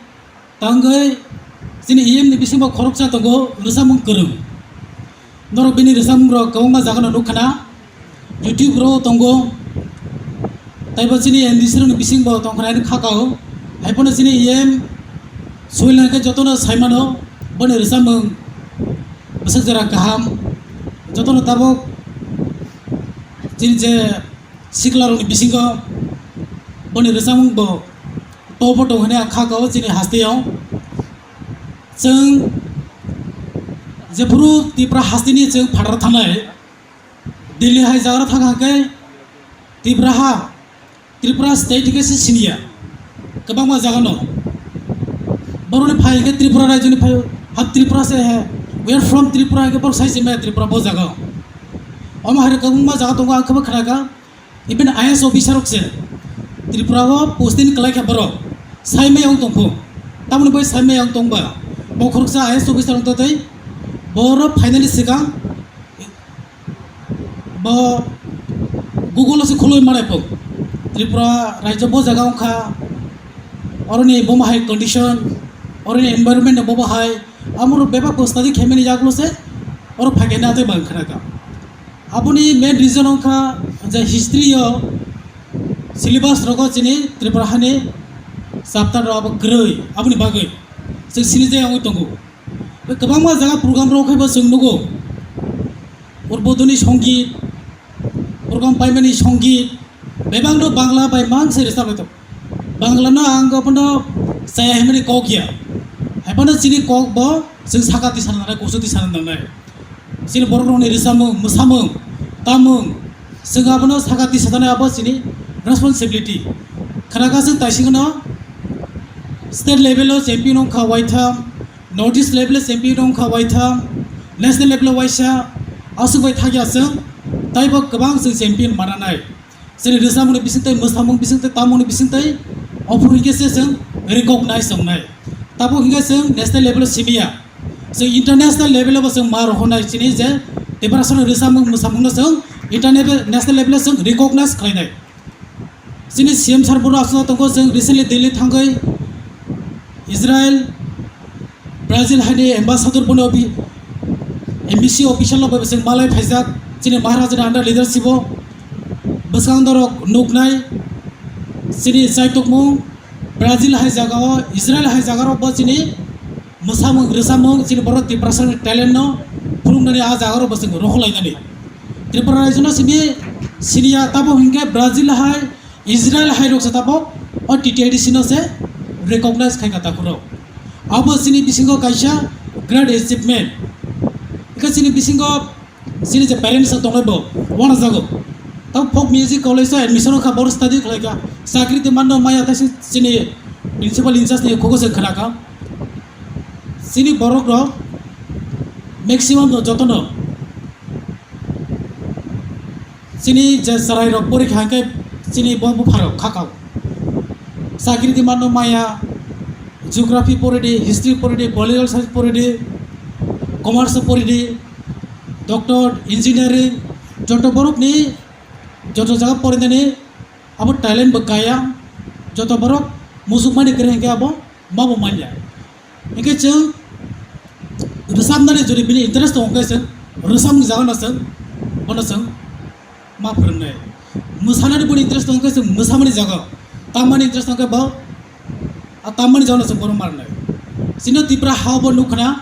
Tangwi chini E M ni bisingo khoroksa tongo, rwchapmung kwrwng. Norok bini rwchapmung rok kwbangma jaga no nukha na, YouTube ro tongo, tei bo chini M D C rokni bisingbo tongkha nai kha kao. Hai phano chini E M Suhail hwnkhe jotono sai mano, boni rwchapmung bwswk jora kaham, jotono tabuk chini je sikla rokni bisingo boni rwchapmung bo tobo tong hwnwi ang kha kao chini hasteo. Chwng jephuru Tripura hasteni chwng phataro thangnai, Delhi hai jaga thang hwnkhe Tripura ha, Tripura state khe se siniya kwbangma jaga no. Boroni phai hwnkhe Tripura rajyoni phai, ha Tripura se he, we are from Tripura hwnkhe borok sai se maya Tripura bo jaga. Omo hai kwbangma jaga tongo ang khebo khnakha. Even I A S officer rok se Tripura o posting kwlai kha borok, sai maya wng tongkho. Tamoni bai sai maya wng tongba, bo khoroksa I A S officer wng totwi borok finally swkang bo Google o se khuloi manai pho. Tripura rajyo bo jaga wngkha, oroni bo hai condition, oroni environment bo hai, amoro bebak bo study khaimani yagulo se oro phaikhe na tei bang khna ka. Aboni main reason wngkha je history o syllabus rogo chini Tripura hani chapter rok abo kwrwi, aboni bagwi chwng sini jai wngwi tongo. Kwbangma jaga program rok khai bo chwng nugo, Urbodoni Songit, program paimani Songit, bebak no Bangla bai mang se rwchap lai tongo. Bangla no ang abono chaya himani kok ya. Hai phano chini kok bo chwng saka twi sana nangnai, kusu twi sana nangnai. Chini borok rokni rwchapmung, mwsamung, tamung, chwng abono saka twi sana abo chini responsibility. Khana kha chwng taising no state level o champion wngkha waitham, North East level o champion wngkha waitham, national level o waisa, aswk bai thakya chwng, taibo kwbang chwng champion mananai. Chini rwchapmungni bisingtwi, mwsamung bisingtwi, tamungni bisingtwi, ophuru hinkhe se chwng recognize wngnai. Tabuk hinkhe chwng national level o simiya. Chwng international level o bo chwng ma rohornai chini je Tiprasani rwchapmung mwsamungno chwng international, national level o chwng recognize khlainai. Chini C M sir bono aswkno tongo, chwng recently Delhi thangwi Israel, Brazil haini ambassador bono obi-, M B C official no bai chwng malai phaijak, chini Maharajani under leadership o. Bwskang dorok nuknai chini chaitokmung Brazil hai jaga o, Israel hai jaga rok bo chini mwsamung rwchapmung chini borok Tiprasani talent no phunuknani a jaga rok bo chwng rohorlainani. Tripura rajyo no simi siniya tabo hinkhe Brazil hai Israel hai rok se tabok o T T I D C no se recognize khai kha takhurok. Abo chini bisingo kaisa great achievement. Eka chini bisingo chini je parents rok tongnai bo wanajago. Tabok folk music college o admission kha, boro study khlai kha. Chakri de manno maya ta si chini principal in charge ni khugo se khna kha. Chini borok rok Maximum no jotono chini je chwrairok porikha hwnkhe chini bo bupharok khakao. Chakri di mano maya, geography poridi, history poridi, political science poridi, commerce poridi, doctor, engineering, joto borokni joto jaga porinani abo talent bo kaya, joto borok musukmani kwrwi hwnkhe abo mabo manya. Hwnkhe chwng rwchapnani jodi bini interest tongo hwnkhe chwng rwchapni jagano chwng bono chwng ma phwrwngnai. Mwsanani bini interest tongo hwnkhe chwng mwsamani jaga, tammani interest tongo hwnkhe bo a tammani jagano chwng bono ma rwnai. Chini Tripura hao bo nukha na,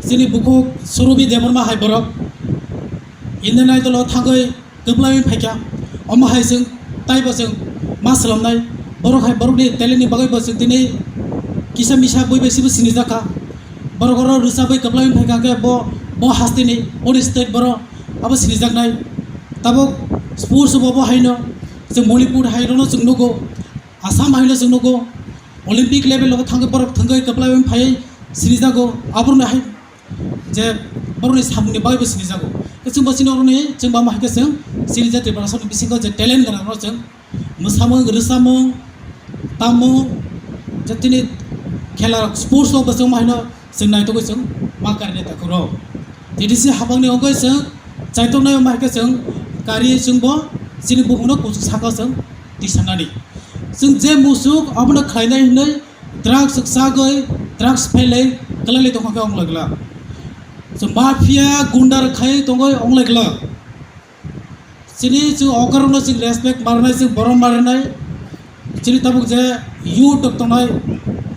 chini bukhuk Surobi Debbarma hai borok Indian Idol o thangwi kwplaiwi phaikha, omo hai chwng taibo chwng ma swlamnai. Borok hai borokni talent ni bagwi bo chwng tini kisa misa bui bai sibo sinijakha. Borok oro rwchabwi kwplaiwi phaikha hwnkhe bo, bo hasteni, boni state borok abo sinijaknai. Tabuk sports bo bo haino chwng Manipur hai rono chwng nugo, Assam haino chwng nugo, Olympic level o thangwi borok thwngwi kwplaiwi phaiwi sinijago, aborokni hai je borokni samungni bagwibo sinijago. Khe chwngbo chini oroni chwngbo ama hai khe chwng chini je Tiprasani bisingo je talent gwnangrok chwng mwsamung, rwchapmung, tammung, je chini khela sports rokbo chwng ma haino chwng naitugwi chwng ma karinai takhurok. T D C habangni wngwi chwng chaitoknai wngma hai khe chwng kariwi chwngbo chini bukhukno kuchuk saka chwng tisanani. Chwng je musuk abono khlainai hwnwi drugs chagwi, drugs phailai kwlailai tongkha khe wnglai glak. Chwng mafia gunda rwkhai tongwi wnglai glak. Chini chwng okarokno chwng respect ma rwnai, chwng borom ma rwnai. Chini tabuk je youth rok tongnai,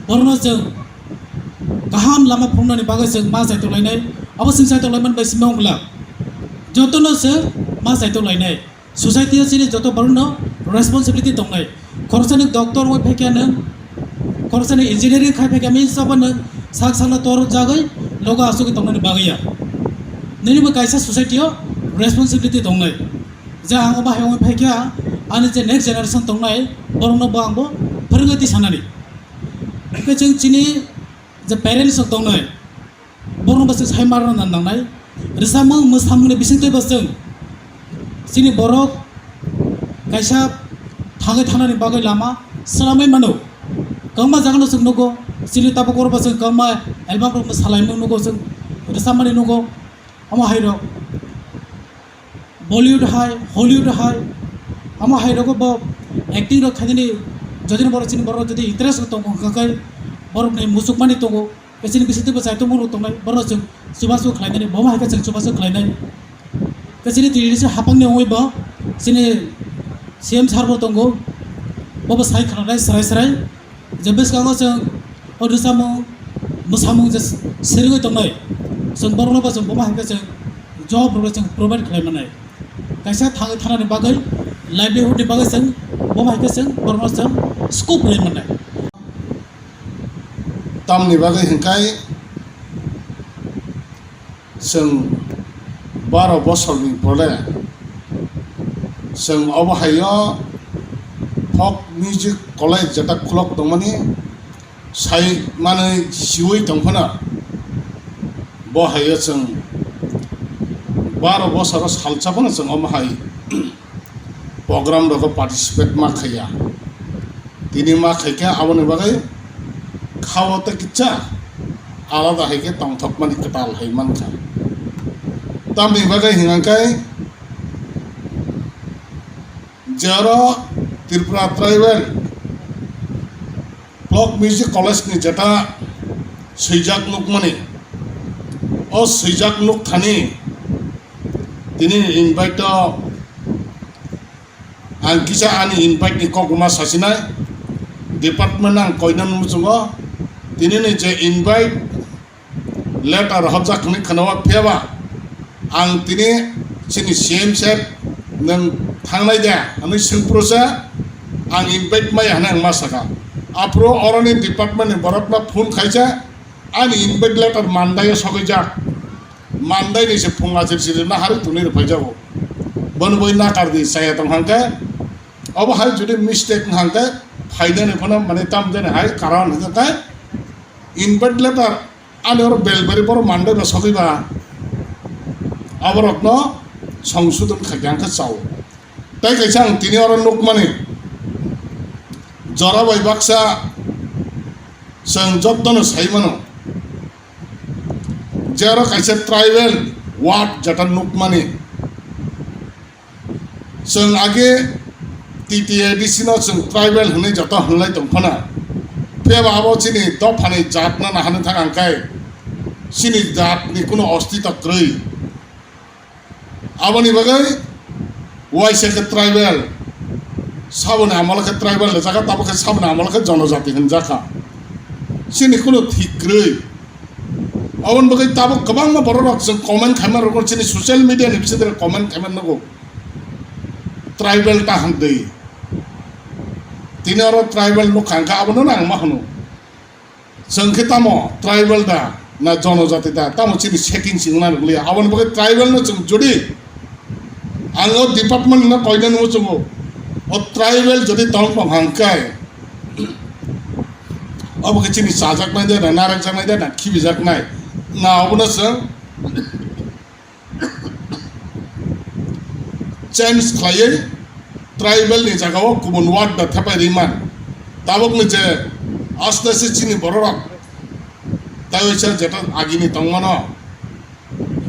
borokno chwng kaham lama phunuknani bagwi chwng ma chaitoknai, abo chwng chaitoknai man bai simi wng glak. Jotono chwng ma chaitoknai. Society o chini joto borokno responsibility tongnai. Khoroksa nwng doctor wngwi phaikha nwng, khoroksa nwng engineering khai phaikha, mini sabo nwng sak sakno tor jagwi logo asugwi tongnani bagwi ya. Nini bo kaisa society o responsibility tongnai. Je ang obo hai wngwi phaikha, ani je next generation tongnai, borokno bo ang bo phwrwngwi tisanani. Hwnkhe chwng chini je parents rok tongnai, borokno bo chwng sai ma rwna nangnai. Rwchapmung mwsamungni bisingtwi bo chwng chini borok kaisa thangwi thanani bagwi lama swnamwi mano. Kwbangma jagano chwng nugo, chini tabuk oro bo chwng kwbangma album rok mwsalaimung nugo, chwng rwchapmani nugo, omo hai rok. Bollywood hai, Hollywood hai, amo hai rogo bo acting rok khainani, jodi borok chini borok jodi interest rok tongo hwnkha khe borokni muchukmani tongo, khe chini bisingtwi bo chaitokmung rok tongnai, borok chwng chubachu khlainani, bo hai khe chwng chubachu khlainai. Khe chini T D C hapangni wngwi bo chini C M sir bo tongo, bo bo sai khwnanai srai srai. Je bwskango chwng o rwchapmung, mwsamung je swrwngwi tongnai, chwng borokno bo chwng bomo hai khe chwng job rwgwi chwng provide khlai mannai. Kaisa thangwi thanani bagwi, livelihood ni bagwi chwng bomo hai khe chwng borokno chwng scope rwwi mannai. Tamni bagwi hwnkhe chwng baro bosorni pore chwng obo haio folk music college jeta khulok tongmani sai manwi siwi tongphano bo haio chwng baro bosoro salsa phano chwng omo hai program rogo participate ma khaiya. Tini ma khaikhe aboni bagwi khao tei kisa alada hai khe tongthokmani kwtal hai mankha. Tamni bagwi hwnkhe je oro Tripura Tribal Folk Music College ni jeta swijak nukmani, o swijak nukthani tini invite o ang kisa ani invite ni kok ma sasinai department ang koina muchungo tini ni je invite letter hojak hwnwi khwnawa phiyaba ang tini chini C M sir nwng thangnai de hwnwi swngphuru se ang invite maya hwnwi ang ma saka. Aphuru oroni department ni borokno phone khaisa ani invite letter Monday o sogwijak. Monday ni se phung achir siri na hari thunwi rwphaijago. Bono bai nakar di saya tong hangke obo hai jodi mistake hangke phainani phano mane tam jani hai karon hwnkhe invite letter ani oro belbari boro Monday ba sogwi ba Aborokno songsodon khaikha hwnkhe chao. Tei kaisa ang tini oro nukmani, jora bai baksa chwng jotono sai mano, je oro kaisa tribal ward jeta nukmani. Chwng age T T A D C no chwng tribal hwnwi joto hwnlai tong phano, phiyaba abo chini dophani jatno naharni thang hwnkhe chini jatni kuno ostito kwrwi. Aboni bagwi waisa khe tribal, saboni amolo khe tribal rijak kha, tabuk khe saboni amolo khe jonojati hwnjak kha. Chini kuno thik kwrwi. Aboni bagwi tabuk kwbangma bororok chwng comment khaima rwgo, chini social media ni bisingtwi comment khaima nugo. Tribal ta hwndwi. Tini oro tribal nukha hwnkhe abono nang ma hwno. Chwng khe tamo tribal da na jonojati da, tamo chini setting se wngna rwliya. Aboni bagwi tribal no chwng jodi ang o department no koinani muchungo, o tribal jodi tong tong hwnkhe, obo khe chini chajaknai de na, narwkjaknai de na, khibijaknai na, obono chwng change khlaiwi tribal ni jagao kubun ward da thepai rwimani. Tabukni je aste aste chini bororok taiwaisa jeta agini tongmano,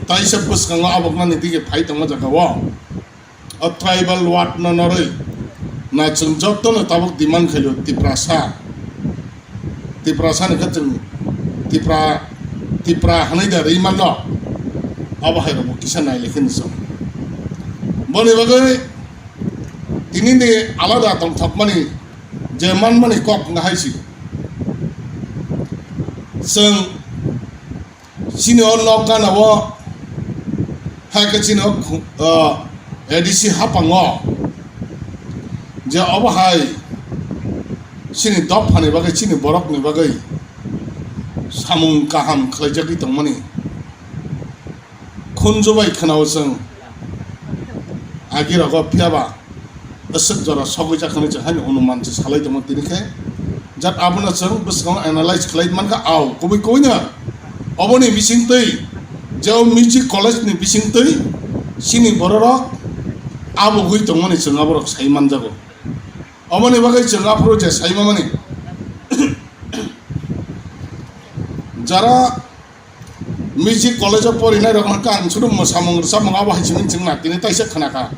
taisa bwskango aboknani dige phai tongma jagao. O tribal ward no norwi na chwng jotono tabuk demand khaio Tiprasa. Tiprasa ni khe chwng Tipra, Tipra hwnwi da rwi manno. Abo hai rokbo kisa nai le khe nw chwng. Boni bagwi tini ni alada tongthokmani je manmani kok wngkha hai si. Chwng chini o nok gana o hai khe chini o khu-, o, A D C hapang o je obo hai chini dophani bagwi, chini borokni bagwi samung kaham khlaijagwi tongmani khunju bai khwnao chwng agi rogo, phiyaba aswk jora sogwi jak hwnwi chwng haino onuman se salai tongo tini khe. Jat abono chwng bwskango analyze khlai mankha, au kubui kubui no oboni bisingtwi je o music college ni bisingtwi chini bororok abugwi tongmani chwng aborok sai manjago. Oboni bagwi chwng aphuru je sai mamani jara music college o porinai rok hwnkha ang suru mwsamung rwchapmung abo hai simi chwng na tini taisa khna kha.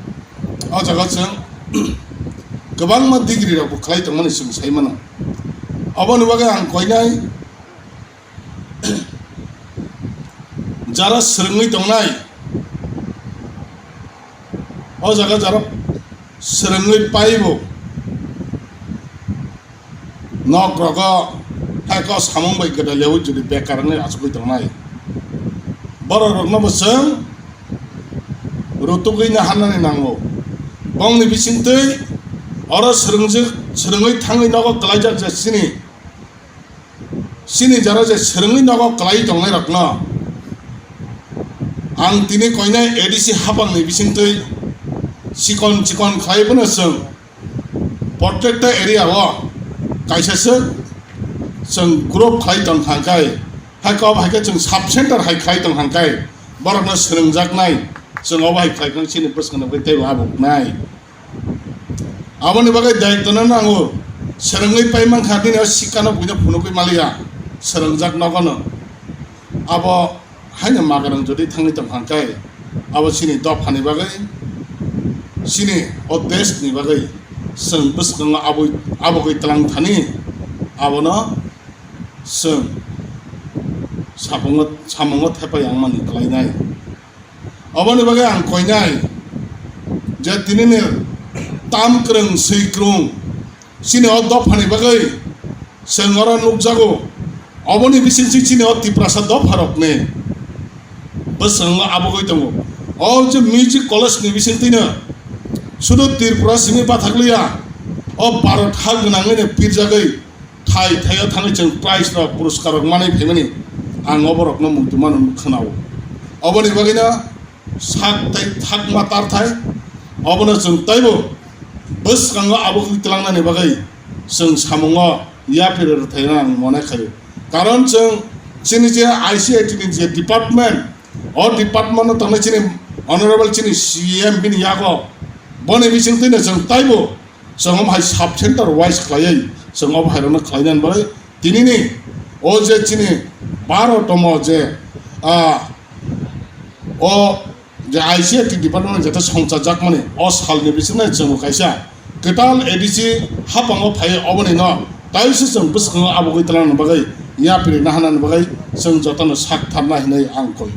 O jaga chwng kwbangma degree rok bo khlai tongmani chwng sai mano. Oboni bagwi ang koinai jara swrwngwi tongnai, o jaga jara swrwngwi paibo nok rogo hai kok samung bai gwdal yaui jodi bekar wngwi achugwi tongnai. Borok rokno bo chwng rutugwi naharnani nango. Bongni bisingtwi oro swrwngjak, swrwngwi thangwi nogo kwlaijak je chini, chini jora je swrwngwi nogo kwlai tongnai rokno ang tini koinai A D C hapangni bisingtwi chikon chikon khlai phano chwng Protecta area o kaisa se chwng group khlai tong thangkhai, hai kok hai khe chwng sub center hai khlai tong thangkhai, borokno swrwngjaknai chwng obo hai khlai khe chini bwskango khe teibo abuknai. Aboni bagwi daitwno nango, swrwngwi pai mankha, bini o sikano buino phunugwi maliya, swrwngjak nogono. Abo haino magarang jodi thangwi tongkha khe, abo chini dophani bagwi, chini o deshni bagwi chwng bwskango abui-, abugwi twlang thani, abono chwng samungo, samungo thepai yang mani kwlainai. Oboni bagwi ang koinai je tinini tam kwrwng, swi kwrwng, chini o dophani bagwi chwng oro nukjago. Oboni bisingtwi chini o Tiprasa dopharokni bwskango abugwi tongo. O je music college ni bisingtwino sudu Tripura simi bathakliya, o Bharat ha gwnangwino pirjagwi thai thaio thangwi chwng prize rok, puruskar rok manwi phaimani ang oborokno muitu mano khwnao. Oboni bagwino sak tai thakma tar thai, obono chwng taibo bwskango abo wngwi twlangnani bagwi chwng samungo yapri rwthaino ang mone khaio. Karon chwng chini je I C I T ni je department, O department no tangnai chini honorable chini C M bini yago boni bising twi no chwng taibo chwng omo hai sub center wise khlaiwi chwng obo hai rokno khlainani bagwi tinini o je chini baro tomo je, ah, o je I C F T department jeta songchajakmani o salni bisingno chwng kaisa kwtal A D C hapango phai oboni no taisa chwng bwskango abugwi twlangni bagwi yapri nahanani bagwi chwng jotono sak tharna hinwi ang koi.